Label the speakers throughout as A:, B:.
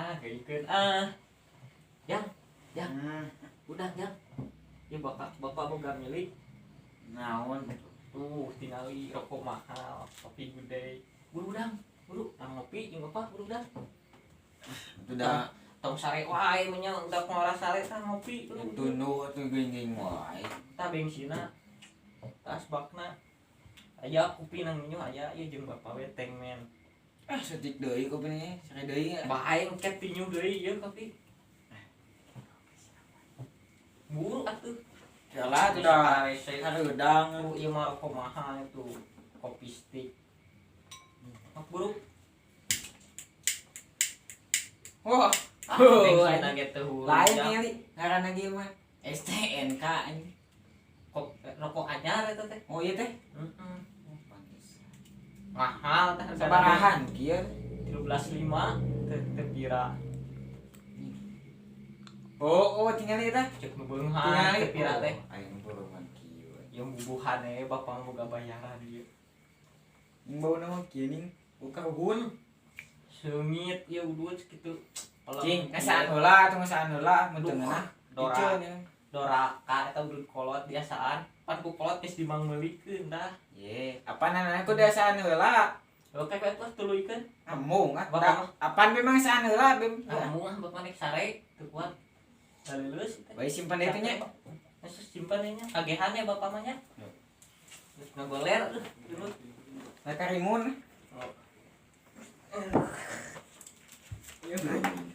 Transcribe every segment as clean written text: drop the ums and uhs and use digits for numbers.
A: Ah, geuikeun ah. Yang, yang. Udah, yang. Ya bapak, bapak boga milik.
B: Naon?
A: Tuh, tingali rokok mahal, kopi gede. Buru udang, buru, nang ngopi jeung bapak buru udang.
B: Udah
A: Tong sare wae nya udah ngora sare tah ngopi.
B: Tunduh atuh geuing wae.
A: Tah bengsina. Tas bakna. Aya kopi nang minum aya ieu jeung bapak we tank men.
B: Ah, setik deui kopi nih, sare deui.
A: Bae engke tinyu deui ieu kopi. Buru atuh.
B: Jalan udah hareudang.
A: Ieu mah rokok mahal itu kopi stick. Mak buru.
B: Wah,
A: ah, gitu.
B: Lain nih, ngaranna ge mah STNK anjing.
A: Kok rokok anyar eta teh?
B: Oh iya teh.
A: Heeh. Mahal teh
B: sabarahan kieu?
A: 13.5 teh teh pira.
B: Oh, oh tingali eta.
A: Cek nu beunghar teh pira teh.
B: Aing borongan kieu.
A: Yang bubuhan we bapak boga bayaran ieu.
B: Yang bauna mah kieu ning ukaruhun.
A: Seungit ieu udut kitu.
B: Cing, ngasaan heula atuh ngasaan heula mun teu ngeunah.
A: Dora. Doraka eta udut kolot biasaan. Pan ku kolot geus dimangmeulikeun tah.
B: Ye, apaan ku biasaan heula?
A: Oke, bae tuh tuluykeun.
B: Amung ah. Apaan memang ngasaan heula, Bim?
A: Amung ah bapak nek sare teu kuat. Leuleus.
B: Bae simpan itu nya.
A: Geus simpan nya. Kagehan ya bapak mah nya. Geus ngagoler eueuh dulu.
B: Lah karimun.
A: Oh.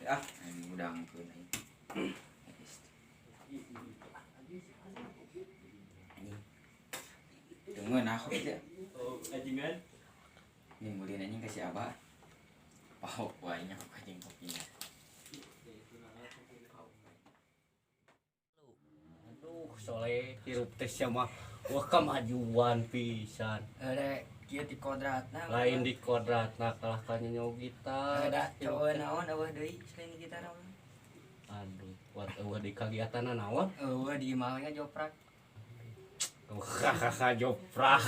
B: Ah, ini udangkeun aing. Teu ngeunah kopi teh.
A: Oh, ajingan.
B: Ini mulin anjing ka si Abah. Pahok wae nya anjing kopinya.
C: Aduh, soleh hirup teh sia mah wah kamajuan pisan.
D: Heuh, kieu di kodratna.
C: Lain di kodratna kalah ka nyanyo gitar.
D: Ada cowok naon eueuh deui selain gitar naon.
C: Aduh, kuat eueuh di kagiatanna naon?
D: Eueuh di imah nya joprak.
C: Hahaha joprak.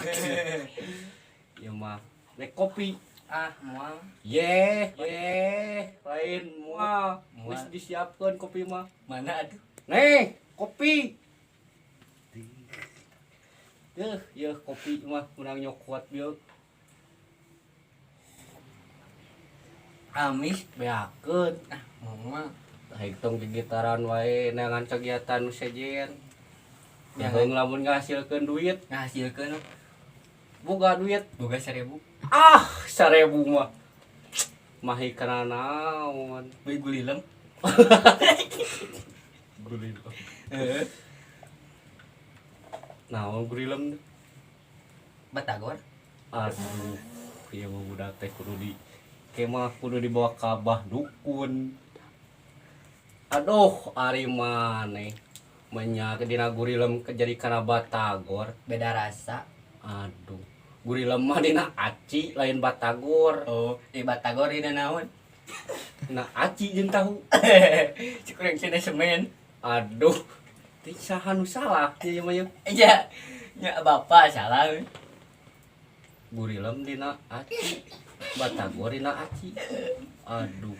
C: Ieu mah nek kopi.
D: Ah, moal.
C: Ye, ye, lain moal. Geus disiapkeun kopi mah.
D: Mana atuh?
C: Nih, kopi. Yeuh, yeuh kopi mah menang nyokot bieu.
D: Amis
C: beakeun.
D: Ah, moal.
C: Hayang tong gitaran wae neangan kegiatan nu sejen. Yang lamun ngahasilkeun duit,
D: ngahasilkeun
C: boga duit,
D: boga 1000.
C: Ah, 1000 mah. Mahi kana naon?
D: Beli gulilem.
C: Gulilem.
D: Heeh.
C: Naon gurilem?
D: Batagor.
C: Aduh, ieu mah budak teh kudu di kemah kudu dibawa ka abah dukun. Aduh, ari maneh menyak dina gurilem jadi kana batagor.
D: Beda rasa.
C: Aduh, gurilem mah dina aci lain batagor.
D: Oh, di batagor dina naon?
C: Na aci jeung tahu.
D: Cikurang cenah semen.
C: Aduh, teh saha nu salah ieu mah yeuh?
D: Iya, nya bapak salah.
C: Gurilem dina aci, batagor dina aci. Aduh.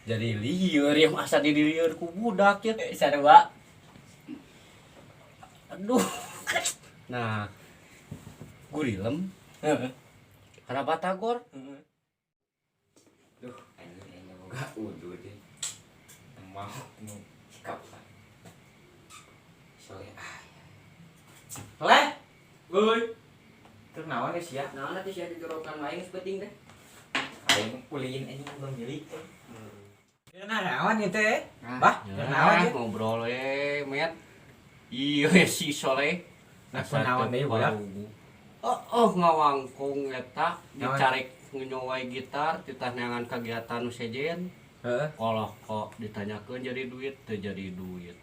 C: Jadi lieur ya masa di lieur ku budak ya.
D: Sarua.
C: Aduh. Nah, gurilem.
D: Heeh.
C: Kana batagor.
D: Heeh.
B: Duh, anjing aing boga udud teh. Mau nu sikap. Soleh ah. Soleh.
A: Euy.
B: Terus naon geus sia?
D: Naon atuh sia dijorokan wae geus penting teh.
B: Aing ulin anjing belum milik teh. Nah, naon ieu teh? Bah,
C: naon
B: naon ieu?
C: Ngobrol we, met. Iya si Soleh.
B: Nah, naon deui budak?
C: Oh, oh ngawangkung eta dicarek nyowai gitar titah neangan kagiatan nu sejen.
B: Heeh.
C: Koloh kok ditanyakeun jadi duit teu jadi duit.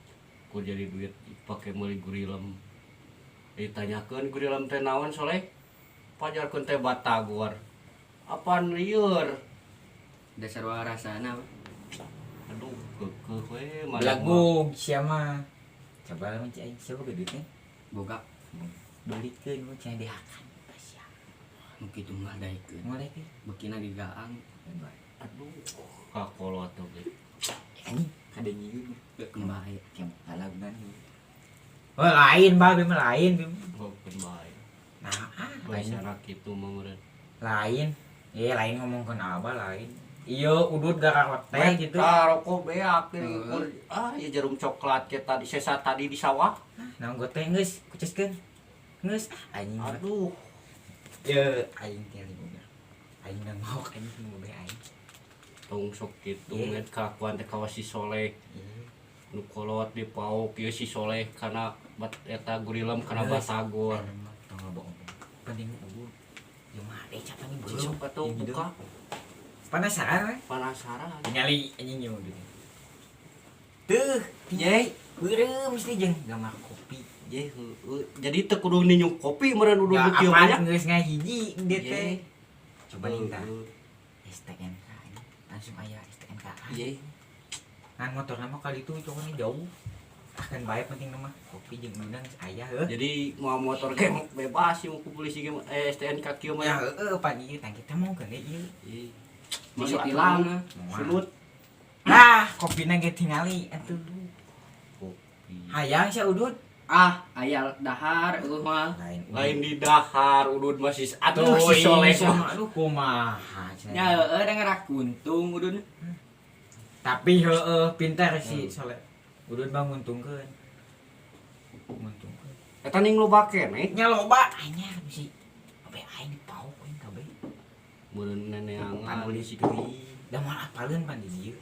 C: Ku jadi duit dipake meuli gurilem. Ditanyakeun gurilem teh naon Soleh? Pajarkeun teh batagor. Apaan lieur?
D: Dasar wae rasana.
C: Aduh, keukeuh we mah.
B: Lagu sia mah. Coba lamun cai aing sia boga duit teh.
D: Boga.
B: Belikeun mun cenah dihakan sia.
D: Nu kitu mah daekeun.
B: Moal daekeun.
D: Beukina ge gaang.
C: Aduh, ka
B: bae kem lalagunan.
E: Oh lain bah bim lain bim.
C: Bokeun bae.
E: Nah,
C: Bahasa kitu mah meureun.
E: Lain. Iya lain ngomongkeun abah lain. Iya udut gararot teh gitu.
C: Ah rokok beak ah ya jarum coklat ke tadi sesa tadi di sawah.
E: Nah gue teh geus kuceskeun. Geus anjing.
C: Aduh.
E: Ye aing teh lingkungan. Aing nangok anjing nu be aing.
C: Tong sok kitu met kelakuan teh kawas si Soleh. Nu kolot di pauk ieu si Soleh kana bat eta gurilem kana batagor.
E: Tong loba omong. Penting udut. Jeung mah deui capan ieu
C: sok atuh buka.
E: Penasaran we?
C: Penasaran.
E: Ningali anjing ieu udut. Tuh, ye, beureum mesti jeung gambar kopi.
C: Ye, heueuh. Jadi teu kudu ninyu kopi meureun udut nu kieu mah nya.
E: Geus ngahiji dieu teh. Coba minta STNK langsung aya STNK.
C: Ye.
E: Ngan motorna mah kali itu cowoknya jauh. Akan bae penting mah kopi jeung udang geus aya heuh.
C: Jadi mau motor ge bebas sih ku polisi ge STNK kieu mah.
E: Ya heueuh pan ieu tang kita mau keun ieu.
C: Masuk tilang sunut.
E: Nah, kopina ge tingali atuh.
C: Kopi.
E: Hayang sia udut.
D: Ah, aya dahar eueuh mah.
C: Lain di dahar udut masih atuh si Soleh mah.
E: Aduh kumaha cenah.
D: Nya heueuh da ngarak untung udut.
E: Tapi heueuh pintar si Soleh. Udut mah nguntungkeun. Nguntungkeun.
C: Eta ning loba keneh.
E: Nya loba anyar bisi. Abe aing dipauk aing kabeh.
C: Meureun neneangan
E: Panulis deui. Da moal apaleun pan di dieu.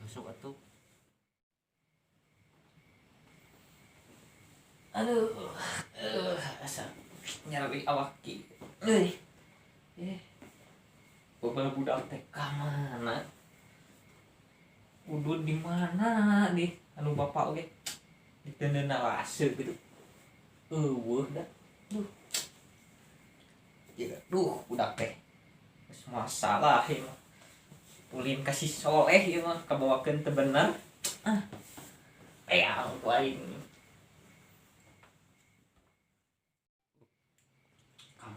C: Masuk atuh.
A: Aduh, asa nyeri awak ki. Euy. Bapak budak teh ka mana? Udut di mana nih? Anu bapak oge diteundeuna lase gitu. Eueuh da. Duh. Ya, duh budak teh. Geus masalah ieu mah. Ulin ka si Soleh ieu mah kabawakeun teu bener. Ah. Eyang ku aing.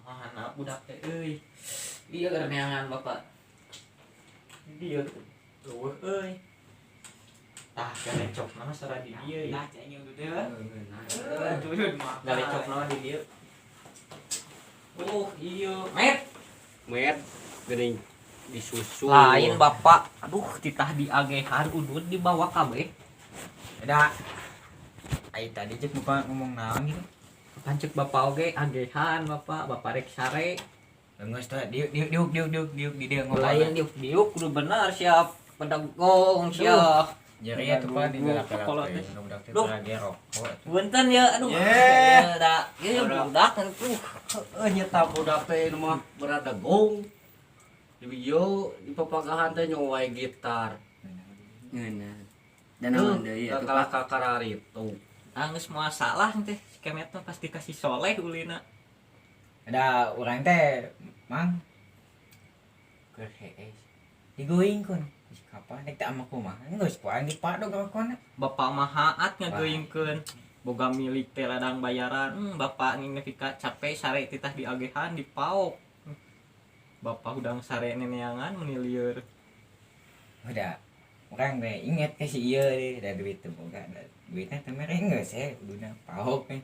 A: Mana budak teh euy. Ieu keur neangan bapak. Dieu eueuh euy. Tah galecokna mah sora di dieu.
E: Nah, cai udut teh. Heuh, mah.
A: Galecokna mah di dieu. Oh, ieu. Met.
C: Met geuning disusu.
A: Lain bapak. Aduh, titah diagehan udut dibawa kabeh.
E: Da. Ai tadi cek bapak ngomong naon gitu.
A: Pancek bapak oge agehan bapak, bapak rek sare.
E: Geus teh diuk diuk diuk diuk diuk di dieu ngomong.
A: Lain diuk diuk kudu bener siap pedagong siap.
E: Jeri atuh pan di galak-galak teh. Budak teh lagi rokok.
A: Punten ya aduh. Da ieu budak atuh.
C: Heueuh nya budak teh mah beradegong. Di ieu di papagahan teh nyowae gitar.
D: Ngeunah. Dan naon deui atuh.
C: Kalah kakararitu.
A: Ah geus masalah teh si Kemet mah pasti kasih Soleh ulina.
E: Ada urang teh mang keur hees. Digoingkeun. Geus kapan rek teh ama kumaha geus ku aing dipadog rokona.
A: Bapak mah haat ngagoingkeun. Boga milik teh ladang bayaran. Bapak nepi ka capek sare titah diagehan dipaok. Bapak hudang sare neneangan meuni lieur.
E: Udah urang teh inget ke si ieu deui da duit teu boga da duitna teh mere geus we kuduna paok we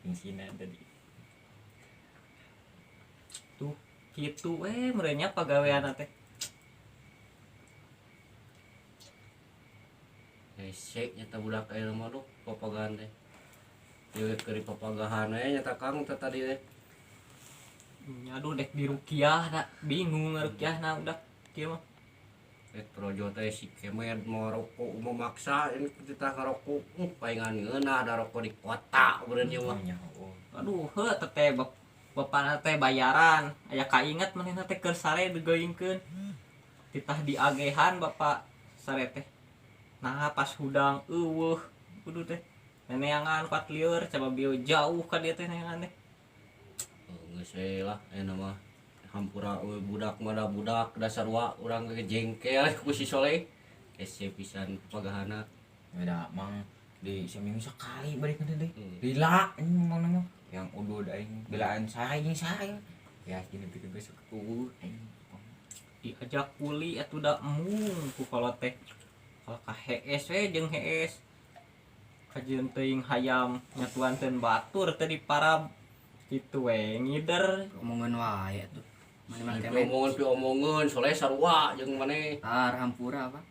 E: fungsina tadi.
A: Tuh kitu we meureun nya pagaweanna teh.
C: Hese nyata budak ayeuna mah duh papagahan teh. Ieu keur dipapagahan we nyata Kang teh tadi teh.
A: Aduh dek dirukiah da bingung ngarukiahna udah kieu mah.
C: Projo teh si Kemed mau rokok mau maksa ini kita ngerokok palingan ngeunah da rokok di kota meureun ieu mah.
A: Aduh heuh teh bapana teh bayaran aya kainget manehna teh keur sare digoingkeun. Titah diagehan bapak sare teh. Nah pas hudang eueuh kudu teh neneangan kuat lieur coba bieu jauh ka dieu teh neangan teh.
C: Geus we lah ayeuna mah. Hampura budak mah da budak dasar wa urang ge jengkel ku si Soleh. Hese pisan pagahana.
E: Beda mang di seminggu sekali balik teh deui. Lila anjing mang mah yang udud aing belaan sae jeung sae. Ya gini pikeun geus eueuh aing.
A: Diajak kuli atuh da embung ku kolot teh. Kalau ka hees we jeung hees. Kajeun teuing hayam nyatuan teu batur teh diparab kitu we ngider.
D: Omongan wae atuh. Mana mah
C: Pi
D: kemet.
C: omongan pi omongan soleh sarua jeung maneh.
D: Ah, hampura apa?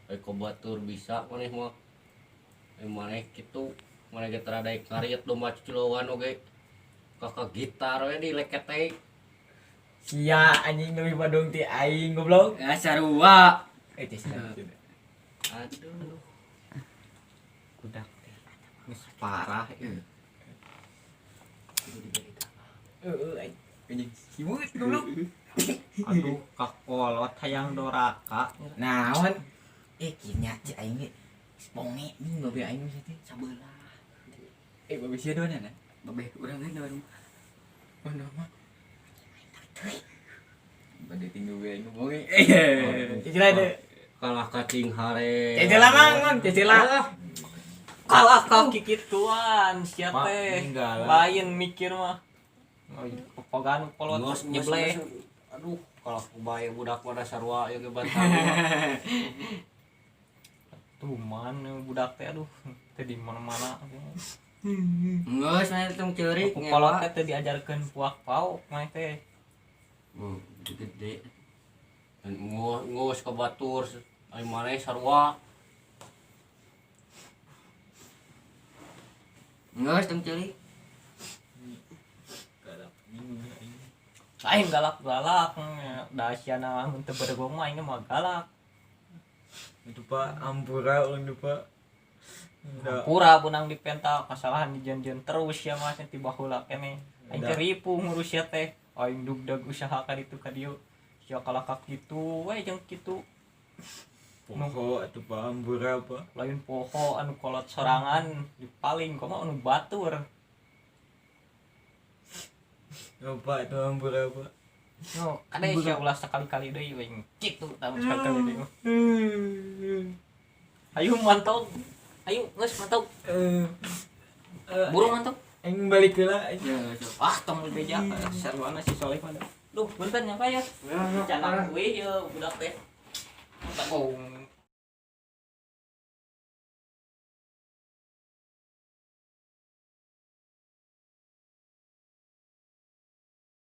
C: Eh batur bisa maneh mah. Eh maneh kitu maneh ge tara daek ngarit domba cuculoan oge. Kakak gitar we di lekete.
E: Sia anjing leuwih badung ti aing goblok.
D: Ya sarua.
E: Eh teh sia.
C: Aduh.
A: Budak teh geus parah ieu.
E: Heeh aing. Anjing simut goblok.
A: Aduh kakolot hayang doraka.
E: Naon? Eh kieu nya cek aing ge. Bonge nih babe aing geus teh sabelah. Eh babe sia doana na?
D: Babeh urang ge baru.
E: Mana mah? Bade tinggal we aing bonge. Cicila deh.
C: Kalah kacing hare.
E: Cicila mang mang cicila.
A: Kalah ka kikituan sia
E: Mak,
A: teh.
E: enggak lah.
A: Lain mikir mah. Oh, popogan kolot
C: Ngos, ngos,
A: nyebleh.
C: ngos. Aduh, kalah ku bae budak mah da sarua ieu ge bantal.
A: Tuman budak teh aduh teh di mana-mana.
D: Geus mana tong ceurik
A: Ku kolot teh teu diajarkeun puak pauk mah teh.
C: Hmm, gede. Dan ngos ngos ka batur ai maneh sarua.
D: Geus tong ceurik.
A: Lain galak-galak da siana mun teu bedegong mah aing mah galak.
E: Itu pak ampura ulun tuh pak. Udah.
A: Pura punang dipenta kesalahan dijen-jen terus ya mas ti baheula keneh. Aing teh ripuh ngurus sia teh. Aing dugdag usaha ka ditu ka dieu. Sia kalah ka kitu we jeung kitu.
E: Poho atuh pak ampura pak.
A: Lain poho anu kolot sorangan dipaling komo anu batur.
E: Oh, pak itu ampura pak.
A: No, kade sia ulah sekali-kali deui we kitu tah sekali-kali deui mah. Ayo mantau. Ayo geus mantau. Buru mantau.
E: Aing balik heula.
D: Ya sok.
A: Wah, tong beja sarwana si Soleh mah. Duh, punten nya Pak ya. Canang kuih ye budak teh. Tanggung.